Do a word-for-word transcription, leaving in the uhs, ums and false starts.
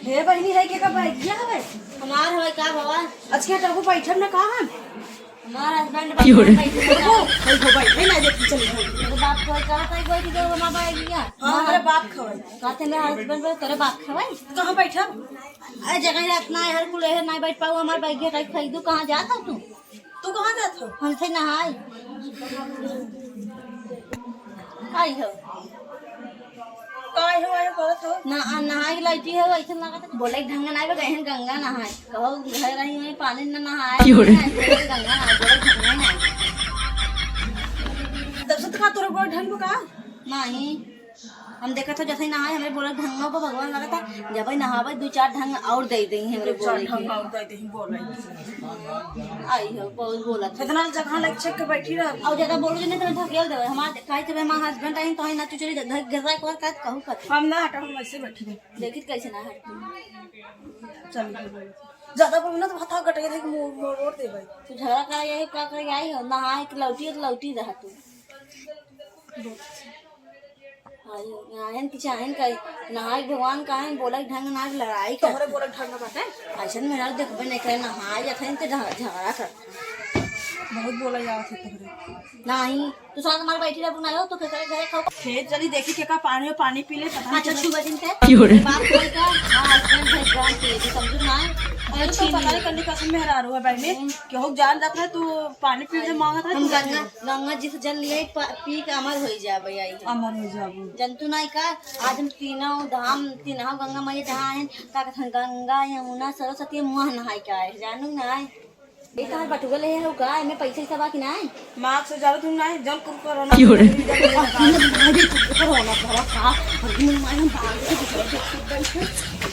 हे बहिनी, है के का बैगिया हवे? हमार हवे का बाबा? अच्छा, तबो बैठब ना का हम? हमार husband क्यों रे? बैठे ना। देखो, बैठो, बैठे ना, देखी चली जाओ। मेरे बाप को कहा था, कोई भी दो हमार बैगिया। हाँ, हमारे बाप खवाई। कहते मेरे husband को, तेरे बाप खवाई? कहाँ बैठब? अरे जगह इतना है, हर कुल है, नहीं बैठ पाऊ, हमार बैगिया टाइप फेंक दू, कहाँ जात हो तू? तू कहाँ जात हो? हमसे नहाई। आई हो। काय हो, आयो करत हो? ना, आ, नहाई लौटी हो, ऐसे ना करत। बोले ढंग ना आवे, गहन गंगा नहाए। कहो, घर रही हुई, पानी ना नहाए। क्यों रे? गंगा नहाए, बोले ढंग ना आए। तब से तो का तोरे बोले ढंग का? नहीं। हम देखत हो जैसे ही नहाए, हमरे बोले ढंगा को भगवान लगता, जब ही नहावे, दो चार ढंग और दे देंगे हमरे दो चार बोले ढंग के। और दे देंगे बोले। आई हो, बहुत बोलत है। इतना जगह लग छक के बैठी रह। और ज्यादा बोलो जो नहीं, तो ढकेल देवे। हमार, काहे के हमार husband आई, तो ही ना चुचरी घ-, घ-, घिसा एक बार का कहू कर। हम ना हटा, हम ऐसे बैठी रह। देखित कैसे ना हट। चल, ज्यादा बोलू ना, तो हाथ गट के देख, मोड़, मोड़, मोड़ दे भाई। तू झगड़ा कर, यही का कर, आई हो, नहाए के लौटी, लौटी रह तू। आयो, नहायन की चाहन का, नहाय भगवान का है, बोलक ढंग ना लड़ाई कर। तोहरे बोलक ढंग बाटे। ऐसन मेहरारू देखबे नहीं करे, नहाय जथन ते झ-, झगड़ा कर। बहुत बोला जावत है तोहरे। नहीं, तू साथ हमारे बैठी रह, ना हो, तो फिर घरे खाओ। खेत चली देखी के का पानी हो, पानी पी ले, पता नहीं अच्छा, चला। छुआ दिन ते। क्यों रे? बाप कोई का, हाँ, husband भाई जान के, ये समझू ना है। अरे तो पता नहीं कल्ली कसम मेहरारू है बहनी, हम्म। केहू जान जात रहे, तू पानी पी ले मांगत रहे, हम तू गंगा, गंगा जी से जल लिए, प-, पी के अमर होई जाबे, आई। अमर हो जाबू। जनतू नाई का, आज हम तीनों धाम, तीनों गंगा मैया जहाँ हैं, का कहत हैं, गंगा, यमुना, सरस्वती, मुँह नहाई के आए, जानू ना आए। ये कहाँ बटुआ ले हो का, एमे पैसा वैसा बा कि नाई? मास्क से जालू तुम नाई, जन कुल कोरोना क्यों रे? कोरोना भरा था, और तुम माई हम बाहर से दूसरे देश से बैठे।